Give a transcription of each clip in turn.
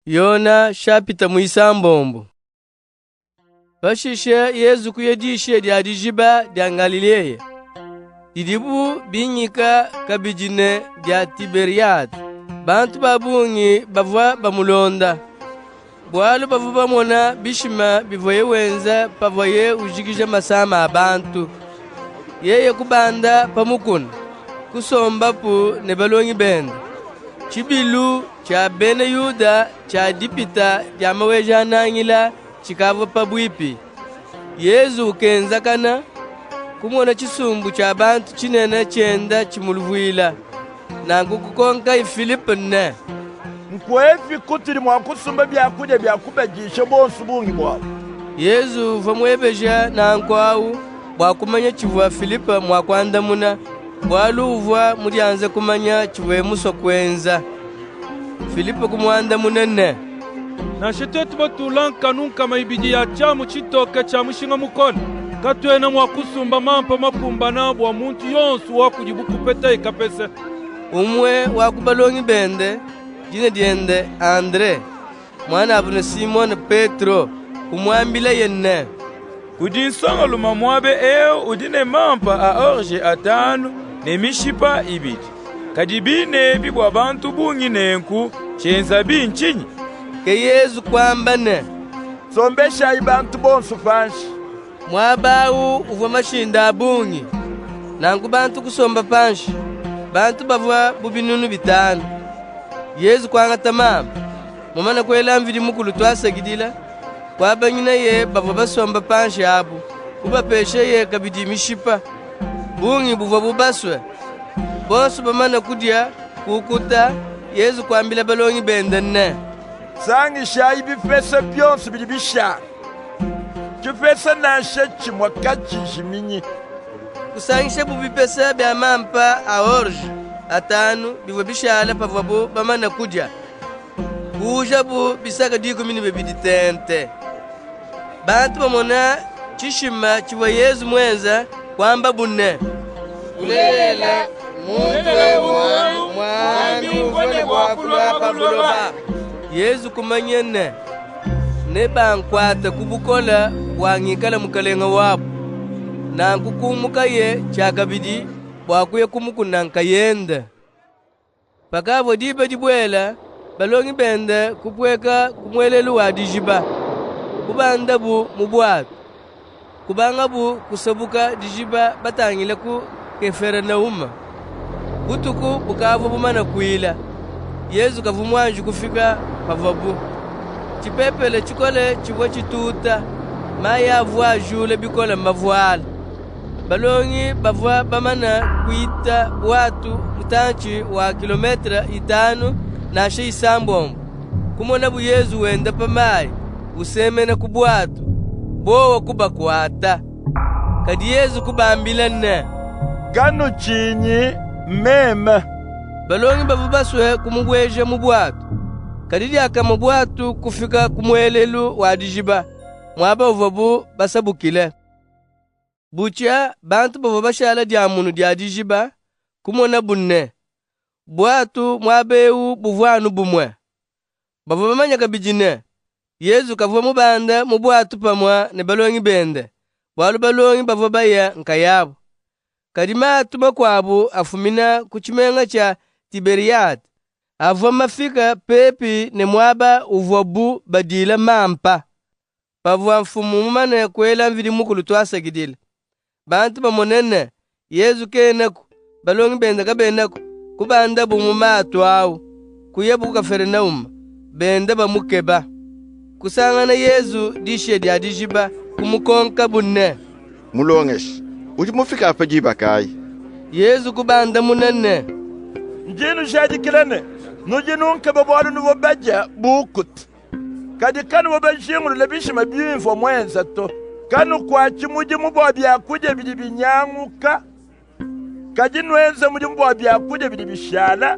Yona shapita muisambombo. Pashishe Yezu kuya dishiya dia dijiba dia Ngalileya, didibu binyika kabidi ne dia Tiberiyade. Bantu ba bungi bavua bamulonda, bualu bavua bamona bishima bivuaye wenza pavuaye ujikija masama a bantu. Yeye kubanda pa mukuna, kusombapu ne balongi bende. Tshibilu tshia bena Yuda tshia Dipita dia Maweja-Nangila tshikavua pabuipi. Yezu ukenzakana, kumona tshisumbu tshia bantu tshinene tshienda tshimuluvuila. Nanku kukonkaye Filipe ne, Nkuepi kutudi mua kusumba biakudia bia kubadisha bonsu bungi buabu? Yezu uvua muebeje nanku awu bua kumanya tshivua Filipe mua kuandamuna, bualu uvua mudianze kumanya tshivuaye musue kuenza. Filipe kumuandamuna ne, Nansha tuetu batula nkanu 200 ya tshiamu tshitoke tshia mushinga mukole, katuena mua kusumba mampa makumbana bua muntu yonsu wa kudibu kupetaye kapese. Umue wa ku balongi bende, dina diende Andre, muanabu ne Simone Petro, kumuambilaye ne, Kudi nsongalume muaba ewu udi ne mampa a orje atanu ne mishipa ibidi. Kadi bine ebi bua bantu bungi nenku tshienzabi ntshinyi? Ke Yezu kuamba ne, Sombeshayi bantu bonsu panshi. Muaba awu uvua mashinda a bungi. Nanku bantu kusomba panshi. Bantu bavua bu 5000. Yezu kuangata mampa, mumane kuela Mvidi Mukulu tuasakidila, kuabanyinaye bavua basomba panshi abu, kubapesheye kabidi mishipa, bungi buvuabu basue. Bonsu bamane kudia, kukuta, Yezu kuambila balongi bende ne, Sangishayi bipesa bionsu bidi bishala, tshipesa nansha tshimue katshijiminyi. Kusangishabu bipesa bia mampa a orje atanu bivua bishala pavuabu bamane kudia. Kuujabu bisaka 12 tente. Bantu bamona tshishima tshivua Yezu muenze, kuambabu ne, Bulelela, muntu ewu mmuambi uvua ne bua kulua pa buloba. Yezu kumanya ne, nebankuate ku bukole bua ngikale mukalenga wabu. Nanku kumukaye tshiakabidi bua kuya ku mukuna nkayende. Pakavua diba dibuela, balongi bende kupueka ku muelelu wa dijiba, kubandabu mu buatu, kubangabu kusabuka dijiba batangile ku Kefernauma. Butuku bukavua bumane kuila, Yezu kavua muanji kufika pavuabu. Tshipepele tshikole tshivua tshituta, mayi avua ajula bikole mavuala. Balongi bavua bamane kuita buatu mutantshi wa kilometre 5 nansha 6, kumonabu Yezu wenda pa mayi, usemena ku buatu, bowa kubakuata. Kadi Yezu kubambila ne, Kanutshinyi, mmeme. Balongi bavua basue kumubueja mu buatu, kadi diakamue buatu kufika ku muelelu wa dijiba, muaba uvuabu basabukile. Butshia bantu bavua bashala dia munu dia dijiba kumonabu ne, buatu muaba ewu buvua anu bumue. Bavua bamanye kabidi ne, Yezu kavua mubande mu buatu pamue ne balongi bende, bualu balongi bavua baya nkayabu. Kadi matu makuabu afumina ku tshimenga tshia Tiberiyade avua mafike pepi ne muaba uvuabu badila mampa. Pavua Mfumu mumane kuela Mvidi Mukulu tuasakidila, bantu bamone ne, Yezu kenaku, balongi bende kabenaku, kubandabu mu matu awu, kuyabu ku Kafarnaume, benda bamukeba. Kusangana Yezu dishiya dia dijiba, kumukonkabu ne, Mulongeshi, udi mufike apa diba kayi? Yezu kubandamuna ne, Ndi nnujadikila ne, nudi nunkeba bualu nuvua badia buukute. Kadi kanuvua bajingulule bishima bimvua muenze to. Kanukuatshi mudimu bua biakudia bidi binyanguka, kadi nuenze mudimu bua biakudia bidi bishala,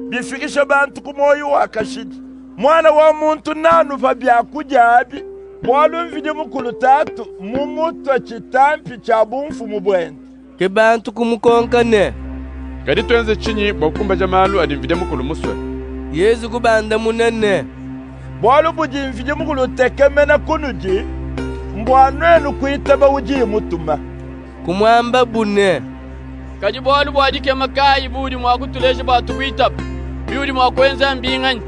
bifikisha bantu ku muoyo wa kashidi. Muana wa muntu nanupa biakudia abi, bualu Mvidi Mukulu Tatu mmumutue tshitampi tshia bumfumu buende. Ke bantu kumukonka ne, Kadi tuenze tshinyi bua kukumbaja malu adi Mvidi Mukulu musue? Yezu kubandamuna ne, Bualu budi Mvidi Mukulu utekemena kunudi mbua nuenu kuitaba udiye mutuma. Kumuambabu ne, Kadi bualu bua dikema kaayi buudi mua kutuleja bua tukuitabe? Biudi mua kuenza mbinganyi?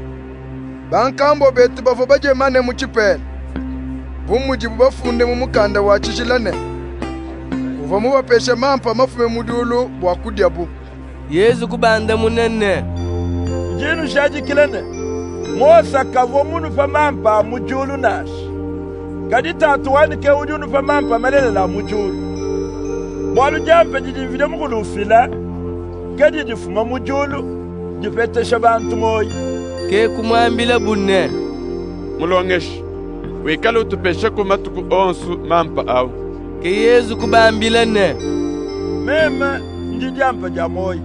Bankambua betu bavua badie mane mu tshipela, bu mudibu bafunde mu Mukanda wa tshijila ne, Uvua mubapeshe mampa mafume mu diulu bua kudiabu. Yezu kubandamuna ne, Ndi nnujadikila ne, Mose kavua munupe mampa a mu diulu nansha. Kadi Tatu wanyi ke udi unupa mampa malelela a mu diulu. Bualu diampa didi Mvidi Mukulu ufila, ke didi difuma mu diulu, dipetesha bantu muoyi. Ke kumuambilabu ne, Mulongeshi, wikale utupeshaku matuku onsu mampa awu. Ke Yezu kubambila ne, Meme ndi diampa dia muoyi.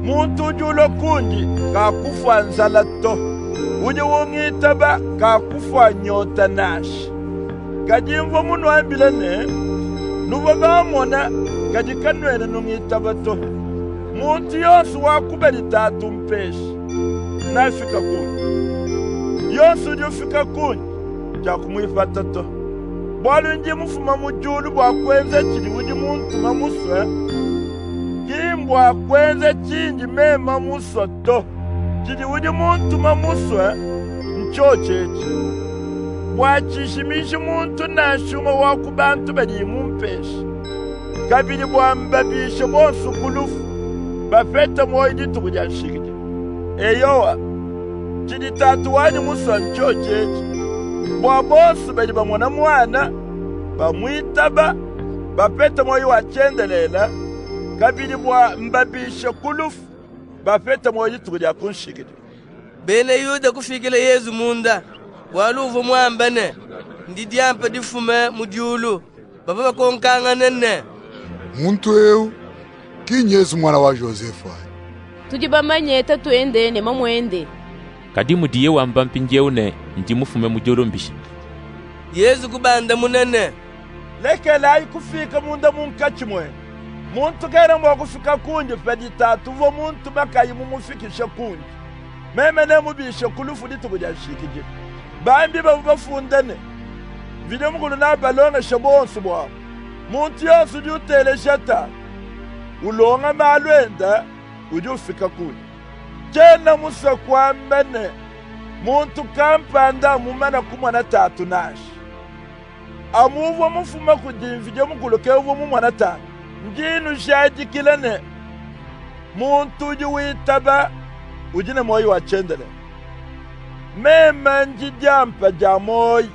Muntu udi ulua kundi kakufua nzala to. Udi ungitaba kakufua nyota nansha. Kadi mvua munuambile ne, nuvua bammona, kadi kanuena nungitaba to. Muntu yonsu wa ku badi Tatu umpesha, neafike kundi. Yonsu udi ufika kundi, tshiakumuipata to. Bualu ndi mufume mu diulu bua kuenza tshidi udi muntume musue, ki mbua kuenza tshindi meme musue to. Tshidi udi muntume musue ntshiotshi etshi, bua tshijimiji muntu nansha umue wa ku bantu badiye mumpeshe, kabidi bua mbabishe bonsu ku lufu, bapete muoyi dituku dia nshikidilu. Eyowa, tshidi Tatu wanyi musue ntshiotshi etshi, bua bonsu badi bamona Muana, bamuitaba, bapete muoyi wa tshiendelele, kabidi bua mbabishe ku lufu, bapete muoyi dituku dia ku nshikidilu. Bena Yuda kufikila Yezu munda, bualu uvua muambe ne, Ndi diampa difume mu diulu. Bavua bakonkangana ne, Muntu ewu ki n'Yezu muana wa Jozefe anyi? Tudi bamanye tatuende ne mamuende. Kadi mudiye wamba mpindiewu ne, Ndi mufume mu diulu mbishi? Yezu kubandamuna ne, Lekelayi kufika munda munkatshi muenu. Muntu kena mua kufika kundi padi Tatu uvua muntume kayi mumufikishe kundi. Meme nemubishe ku lufu dituku dia nshikidilu. Bambi bavua bafunde ne, Mvidi Mukulu neabalongeshe buonsu buabu. Muntu yonsu udi uteleja Tatu, ulonga malu ende, udi ufika kundi. Tshiena musue kuamba ne, muntu kampanda mmumane kumona Tatu nansha. Amu uvua mufume kudi Mvidi Mukulu ke uvua mumone Tatu. Ndi nnujadikila ne, muntu udi witaba udi ne muoyi wa tshiendelele. Meme ndi diampa dia muoyi.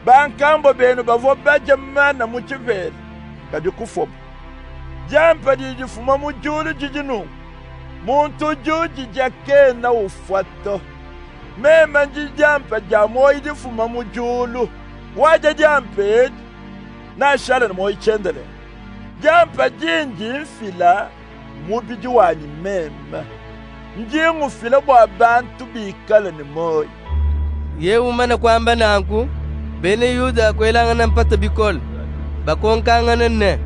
Bankambua benu bavua badia mana mu tshipela, kadi kufuabu. Diampa didi difuma mu diulu didi nunku, muntu udi udidia kena ufua to. Meme ndi diampa dia muoyi difuma mu diulu. Wadia diampa edi, neashale ne muoyi tshiendelele. Diampa dindi mfila mmubidi wanyi meme. Ndi ngufila bua bantu bikale ne muoyi. Yeye mumane kuamba nanku, bena Yuda kuelangana mpata bikole, bakonkangana ne,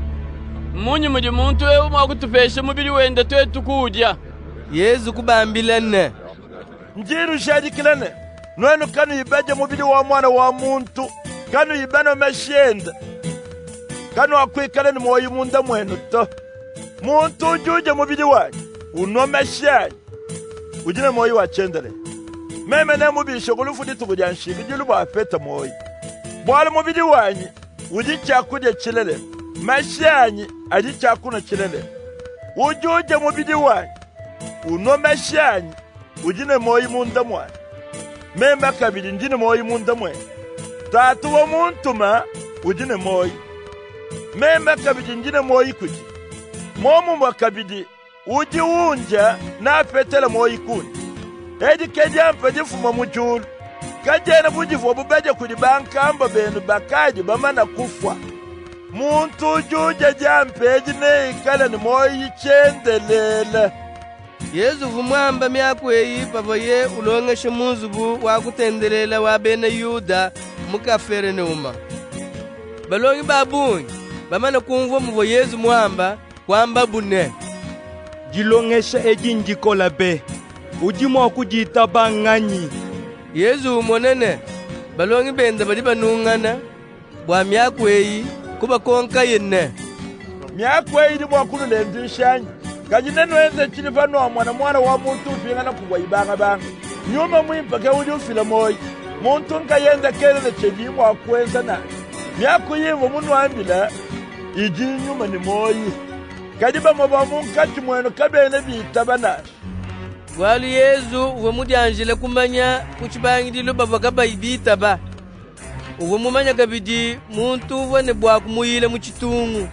Mmunyi mudi muntu ewu mua kutupesha mubidi wende tuetu kuudia? Yezu kubambila ne, Ndi nnujadikila ne, nuenu kanuyi badie mubidi wa Muana wa muntu, kanuyi banue mashi ende, kanuakuikala ne muoyi munda muenu to. Muntu udi udia mubidi wanyi, unua mashi anyi, udi ne muoyi wa tshiendelele. Meme nemubishe ku lufu dituku dia nshikidilu bua apete muoyi. Bualu mubidi wanyi udi tshiakudia tshilelela, mashi anyi adi tshiakunua tshilelela. Udi udia mubidi wanyi, unua mashi anyi, udi ne muoyi munda muanyi. Meme kabidi ndi ne muoyi munda muende. Tatu wa muntuma udi ne muoyi, meme kabidi ndi ne muoyi kudi. Momumue kabidi udi undia neapetele muoyi kundi. Edi ke diampa difuma mu diulu, kadiena bu divuabu badia kudi bankambua benu bakadi bamane kufua. Muntu udi udia diampa edi neikale ne muoyi tshiendelele. Yezu uvua muambe miaku eyi pavuaye ulongesha mu nzubu wa kutendelela wa bena Yuda mu Kaferenewume. Balongi ba bungi bamane kumvua muvua Yezu muambe, kuambabu ne, Dilongesha edi ndikole be! Udi mua kuditaba nnganyi? Yezu umona ne, balongi bende badi banungana bua miaku eyi, kubakonkaye ne, Miaku eyi idi mua kunulenduisha anyi? Kadi nenuenze tshinyi panuamona Muana wa muntu upingana kuvuaye bangabanga? Nyuma Muimpe ke udi ufila muoyi. Muntu nkayende kena ne tshidiye mua kuenza nansha. Miaku imvua munuambile idi nyuma ne muoyi. Kadi bamue ba munkatshi muenu kabena bitaba nansha. Bualu Yezu uvua mudianjile kumanya ku tshibangidilu bavua kabayi bitaba. Uvua mumanye kabidi muntu uvua ne bua kumuyila mu tshitungu.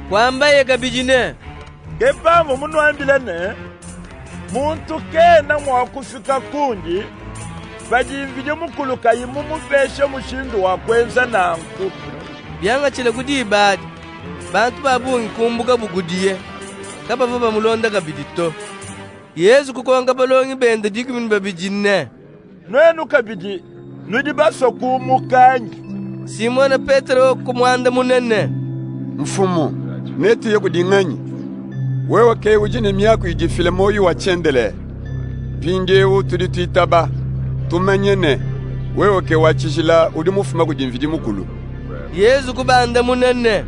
Kuambaye kabidi ne, Ke pamvua munuambile ne, muntu kena mua kufika kundi padi Mvidi Mukulu kayi mumupeshe mushindu wa kuenza nanku. Biangatshile ku diba adi, bantu ba bungi kumbukabu kudiye, kabavua bamulonda kabidi to. Yezu kukonka balongi bende 12 ne, Nuenu kabidi nudi basue kumuka anyi? Simone Petro kumuandamuna ne, Mfumu, netuye kudi nganyi? Wewe ke udi ne miaku idi ifila muoyi wa tshiendelele. Mpindiewu tudi tuitaba, tumanye ne, wewe ke wa tshijila udi mufume kudi Mvidi Mukulu. Yezu kubandamuna ne,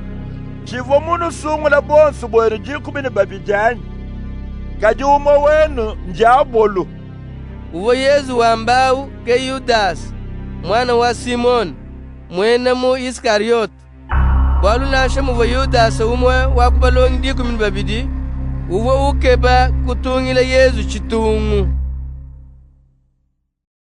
Tshivua munusungule bonsu buenu 12 anyi? Kadi umue wenu ndiabolu. Uvua Yezu wamba awu ke Yudase, muana wa Simone, muena mu Iskariyote. Bualu nansha muvua Yudase umue wa ku balongi 12, uvua ukeba kutungila Yezu tshitungu.